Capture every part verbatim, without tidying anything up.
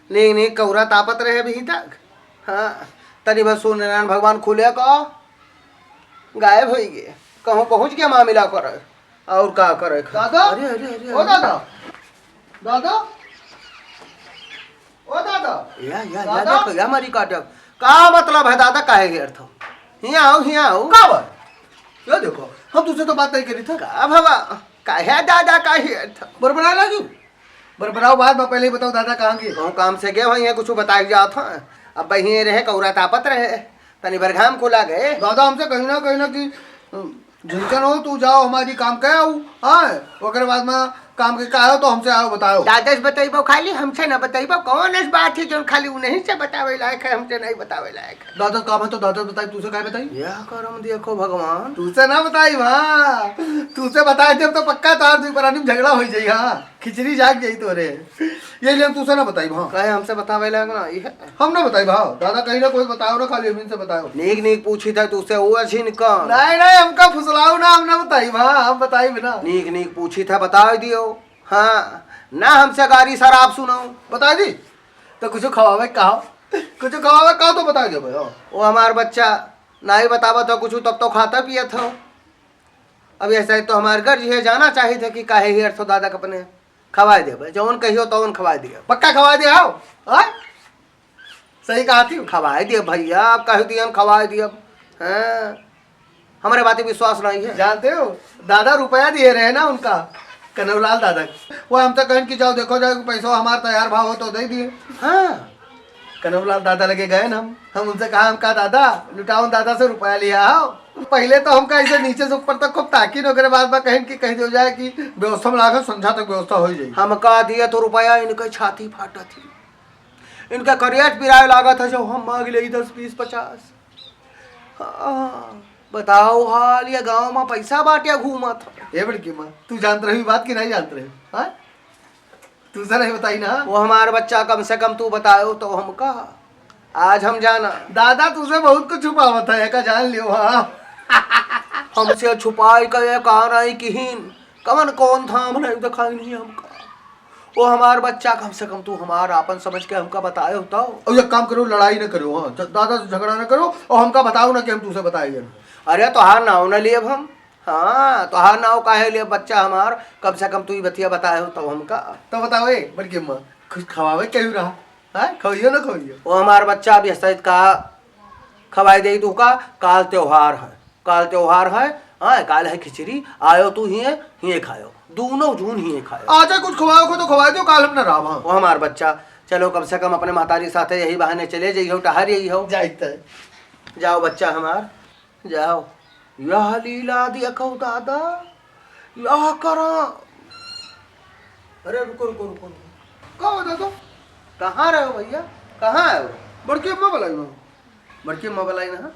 नीक नीक कौरा तापत रहे अभी तक। हाँ, तनी बस सूर्यनारायण भगवान खुले का गायब होइ गए। कहूँ पहुँच गया मामिला करे, और का करे? दादा? अरे, अरे, अरे, ओ अरे। दादा, दादा, ओ दादा, या, या, या दादा? देखो, या मारी काटब। का मतलब है दादा, काहे हेरत हो? हियाँ आओ, हियाँ आओ। का बात? या देखो, हम तुझसे तो बात नहीं करी था। का भवा, काहे दादा, काहे हेरत हो? बरबराए लागी? बरबराओ बात बा, पहले ही बताओ दादा कहाँ गए? कहूँ काम से गए हो, यहाँ कुछ बताए जात हो। अब हियाँ रहे, कौरा तापत रहे, तनी भर घाम खुला गए। दादा हमसे कहीं ना, कहीं ना कि, अ, झिनकन हो, तू जाओ, हमारी काम कह आऊ, हाँ, ओकरे बाद में काम के का हो तो हमसे आओ बताओ। दादा से बतइबो खाली, हमसे ना बतइबो, कौन ऐस बात है जो खाली उन्हीं से बतावे लायक है, हमसे नहीं बतावे लायक है? दादा काम है तो दादा बताई, तू से काहे बताई? यह करम देखो भगवान। तू से ना बताई भा, तू से बताई देब तो पक्का तार दुई परानी में झगड़ा हो जाई, हाँ, खिचड़ी जाग जाई तोरे। ये लिए हम तू से ना बताई भा। काहे हमसे बतावे लायक ना, ये हम ना बताई भा, दादा कहीं ना कोई बताओ ना, खाली हम इनसे बताओ। नीक नीक पूछी था तू से, वो झिनकन। नहीं, नहीं, हमका फुसलाओ ना, हम ना बताई भा, हम बताई बिना। नीक नीक पूछी था, बताओ दियो। हाँ, ना हमसे गारी शराब सुनाओ। बताई दी? तो कुछ खवावे का हो? कुछ खवावे का हो तो बताई दे भाई, हाँ। वो हमार बच्चा नाई बतावत हो कुछ, तब तो खाता पियत हो। अब ऐसा है तो हमार गर्ज है, जाना चाहिए था कि काहे हेरत हो दादा के अपने। खवाए देबे, जौन कहियो तौन खवाए दियो। पक्का खवाए दे आओ, हाँ? सही कहा थी। खवाए दियो भैया, आप कह दिए हम खवाए दियो। हाँ, हमारे बातें विश्वास नहीं है। जानते हो, दादा रुपया दिए रहे ना उनका, कनौलाल दादा, वो हमसे कहन कि जाओ देखो जाओ कि पैसा हमार तैयार भाव हो तो दे दिए। हाँ, कनौलाल दादा लगे गए ना हम, हम उनसे कहा, हम कहा, "दादा, लुटाओ दादा से रुपया लिया आओ।" पहले तो हमका ऐसे नीचे से ऊपर तक खूब ताकिन, ओकरे बाद में कहिन कि कह दियो जाए कि व्यवस्था में लागल, संझा तक व्यवस्था हो ही जाई। हम कह दिए तो रुपया इनके छाती फाटा थी, इनका करेज पिराए लागत है, जो हम मांग ले दस, बीस, पचास। हाँ, बताओ हाल, ये गांव में पैसा बांटे घूमत है। ए बड़की माँ, तू जानत रही बात कि नहीं जानत रही? हाँ? तू से नहीं बताई ना। वो हमार बच्चा, कम से कम तू बतायो तो हमका। आज हम जाना। दादा तुझसे बहुत कुछ छुपावत है, एका जान लियो, हाँ। हमसे छुपाई का ये कहा नहीं किहिन, कवन कौन था, हम नहीं दिखाई नहीं हमका। वो हमार बच्चा, कम से कम तू हमार आपन समझ के हमका बतायो तो। और एक काम करो, लड़ाई न करो, हाँ, ज-, दादा से झगड़ा न करो और हमका बताओ ना कि हम तुझसे बताए जान। अरे तोहार नाव न लेब हम, हाँ, तोहार नाव काहे लेब बच्चा हमार, कम से कम तू ही बतिया बतायो तो हमका। तो बताओ ए, बड़की अम्मा, कुछ खवावे केहू रहा? हाँ, खवइयो ना खवइयो? वो हमार बच्चा अभी हसैत का खवाई देई तू का, काल त्योहार है, काल त्योहार है, हाँ, काल है खिचड़ी, आयो तू हिये, हिये खायो, दूनो जून हिये खायो। आजा कुछ खवाओ को तो खवाई दो, काल हम ना रावा। वो हमार बच्चा, चलो कम से कम अपने महतारी साथे यही बहाने चले जइहो, टहर यही हो। जाइत है। जाओ बच्चा हमार, जाओ। यह लीला देखो दादा, यह करा। अरे रुको, रुको, रुको, रुको। का हो दादा? कहाँ रहे हो भैया? कहाँ आए हो? बड़की अम्मा बुलाई ना। बड़की अम्मा बुलाई ना?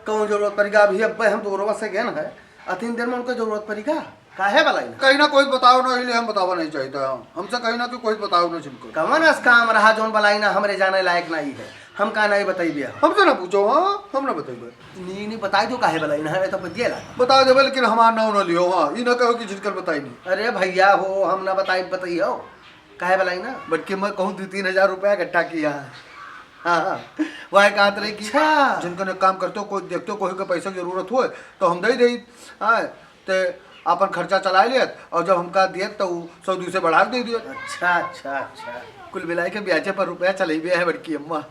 कौन जरूरत पड़ी का? अभी अब्बे हम तो रोवा से गए ना है। आ तीन दिन में उनका जरूरत पड़ी का? काहे बुलाई ना? कहीं ना कोई बताओ ना, इसलिए हम बतावा नहीं चाहिए था। हमसे कहीं ना कि कोई बताओ ना जिनको। कवन अस काम रहा जौन बुलाई ना, हमरे जाने लायक नहीं है। हम का नहीं बताइबे हम। हमसे ना पूछो, हाँ, हम ना बताइबे। नी, नी बताई दो काहे बुलाई ना है, तो पतिया ला। बता देबे, लेकिन हमार नाव ना लियो, हाँ। ई ना कहो कि जिनकर बताई नहीं। अरे भैया हो, हम ना बताई, बताइयो। काहे बुलाई ना? बल्कि मैं कहूँ दो तीन हजार रुपया इकट्ठा किया है। हाँ, हाँ। वह कहत रही कि अच्छा। जिनकने काम करते हो, कोई देखते हो, कोई के पैसा की जरूरत हो, तो हम दे दे। हाँ, ते अपन खर्चा चला लियत और जब हमका दियत तो उ सौ दो से बढ़ा के दे दियत। अच्छा, अच्छा, अच्छा। कुल मिलाई के ब्याजे पर रुपया चलेबे है बड़की अम्मा।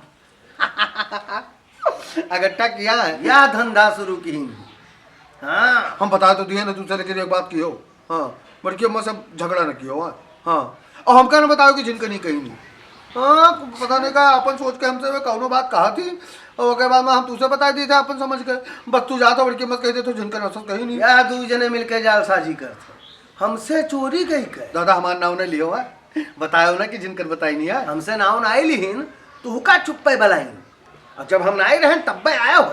इकट्ठा किया है। या धंधा शुरू किहिन। हाँ। हम बता तो दिए ना तुझसे, लेकिन एक बात कियो। हाँ, बड़की अम्मा से झगड़ा न कियो, हाँ। हाँ। और हमका ना बताओ कि जिनका नहीं कहीं नहीं। हाँ, पता नहीं का अपन सोच के हमसे वे कौनो बात कहा थी, और ओके बाद में हम तुझसे बता दी थे अपन समझ के। बस तू जाता बड़की अम्मा से कह दे तो जिनका ना कहीं नहीं। या दू जने मिलके जालसाजी करत हो। हमसे चोरी कही कर। दादा हमार नाव नहीं लियो, हाँ। बतायो ना कि जिनकर बताई नहीं है। हमसे नाव ना आई लिहिन, तो हुका चुप्पे बलाइन। अब जब हम नाई रहन, तब्बे आया हो।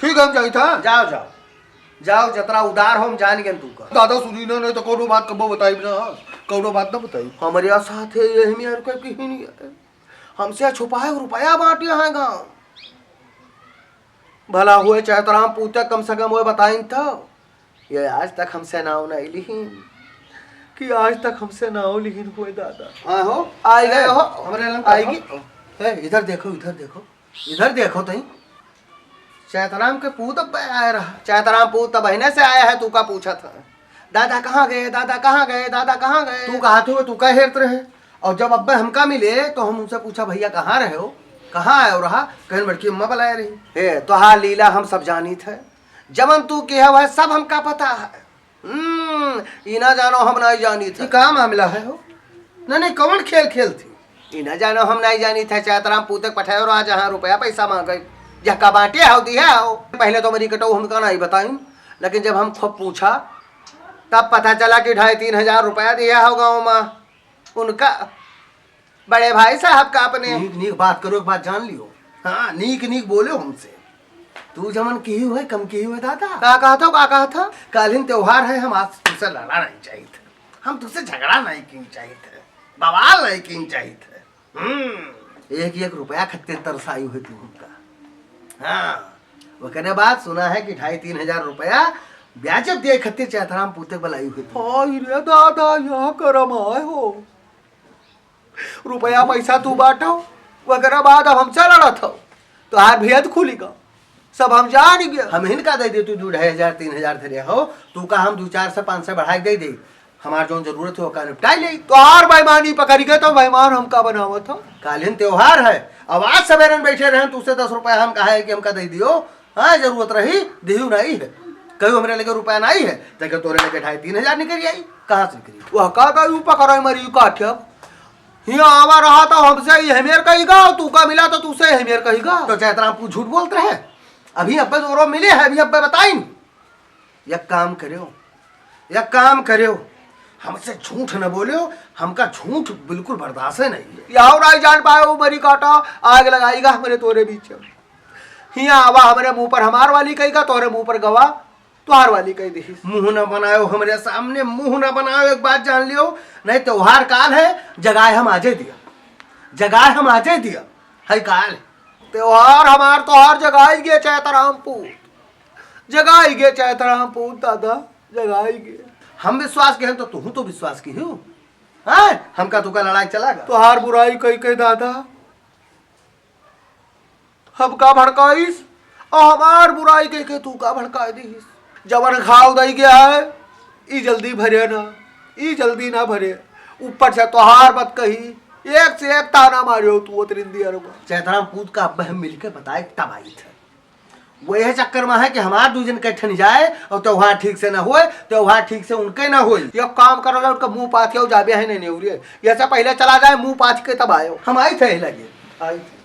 ठीक है, हम जाई था। जाओ, जाओ। जाओ, जतरा उदार हो, हम जान गेन तू का। दादा सुनी ना, नहीं तो कौनो बात कबो बताई ना। कौनो बात ना बताई। हमरे साथ है, यही में और कोई कहीं नहीं है। हमसे छुपाए रुपया बांटिया है गाँव। भला हुए चाहे तो राम पूते, कम से कम वो बताइन तो। ये आज तक हमसे नाव नहीं लिहिन। कि आज तक हमसे नाव लिहिन हुए दादा। हाँ हो। आई गए हो। हमरे लंग आएगी। हो। ए, इधर देखो, इधर देखो, इधर देखो तई। चैतराम के पूत अब आया रहा। चैतराम पूत तब बहने से आया है, तू का पूछत है? दादा कहाँ गए, दादा कहाँ गए, दादा कहाँ गए? तू कहा थे, तू का हेरत रहे? और जब अब्बे हमका मिले तो हम उनसे पूछा, "भैया कहाँ रहे हो, कहाँ आए हो रहा?" कहन बड़की अम्मा बुलाए रही। ए, तोहार लीला हम सब जानित है, जवन तू किहे है सब हमका पता है। हम्म, ई ना जानो हम नाई जानित है। ई का मामला है हो? नहीं, नहीं, कौन खेल खेल थी? ई ना जानो हम नाई जानित है, चैतराम पूते पठायो रहा जहाँ रुपया पैसा मांगे, जहका बांटे हो दिया हो। पहले तो मेरी कटो हमका नाई बताइन, लेकिन जब हम खूब पूछा तब पता चला कि ढाई तीन हजार रुपया दिया हो गाँव में उनका। बड़े भाई साहब का अपने। नीक नीक बात करो, एक बात जान लियो। हाँ, नीक नीक बोलो हमसे। तू जमन किही हुए, कम किही हुए दादा। का कहत हो, का कहत हो? काल्हिन त्योहार है, हम आज तुझसे लड़ा नहीं चाहित। हम तुझसे झगड़ा नहीं की चाहित। बवाल नहीं की चाहित। हम्म, एक एक रुपया खत्ते तरसाई हुए तू हमका। हाँ, ओकरे बाद सुना है कि ढाई तीन हजार रुपया ब्याज दे खत्ते चैतराम पूते बुलाई हुए तू। हाय रे दादा, यह करम आए हो। रुपया पैसा तू बांटो, ओकरा बाद अब हमसे लड़त हो, तोहार भेद खुली गा, सब हम जान गए। हम हिनका दे दे, तू दू ढाई हजार, तीन हजार धरे हो, तू का हम दू चार सौ, पाँच सौ बढ़ाई दे दे, हमार जौन जरूरत हो, ओका निपटाई ले। तोहार बेईमानी पकड़ के तो बेईमान हमका बनावत हो। काल्हिन त्योहार है, अब आज सवेरन बैठे रहे, तू से दस रुपया हम कहा है कि हमका दे दियो, हाँ, जरूरत रही, दिहू नाई है। कहियो हमरे लगे रुपया नाई है, देखे तोरे लगे ढाई तीन हजार निकल आई, कहाँ से निकली? वह का कही ऊपर करे मरी काठिया। हियाँ आवा रहा तो हमसे ही हमेर कही गा, तू का मिला तो तू से हमेर कही गा। तो चैतराम तू झूठ बोलत रहे, अभी अब्बे दोरो मिले है, अभी अब्बे बताइन। एक काम करियो, एक काम करियो, हमसे झूठ न बोलियो, हमका झूठ बिल्कुल बर्दाश्त है नहीं है। याहू नाई जान पाए, वो मरी काटा, आग लगाई गा हमरे तोरे बीच। हियाँ आवा हमरे मुँह पर हमार वाली कही गा, तोरे मुँह पर गवा, तोहार वाली कही दिहिस। मुँह न बनायो हमरे सामने, मुँह न बनायो, एक बात जान लियो, नहीं त्योहार काल है, जगाए हम आजे दिया, जगाए हम आजे दिया, है काल। त्योहार हमार तोहार जगाई गे चैतराम पूत, जगाई गे चैतराम पूत दादा, जगाई गे। हम विश्वास के हैं तो तू तो विश्वास की हो, हाँ? हमका तू का लड़ाई चला गा? तोहार बुराई कही के दादा, हमका भड़काइस, और हमार बुराई कह के तू का भड़काए दीस। जवन घाव दई गया है, ई जल्दी भरे ना, ई जल्दी ना भरे। ऊपर से तोहार मत कही, एक से एक ताना मारियो तू उतरिन दिया रुआ। चैतराम पूत का अब हम मिलके बताए तब आई थे। वो यह चक्कर में है कि हमार दू जन के ठन जाए और त्योहार ठीक से ना होए, त्योहार ठीक से उनके ना होए। ये काम करो, उनका मुंह पाथियो जाबे है नहीं, नहीं उड़िए। ये से पहले चला जाए, मुंह पाथ के तब आयो। हम आई थे लगे, आई थे।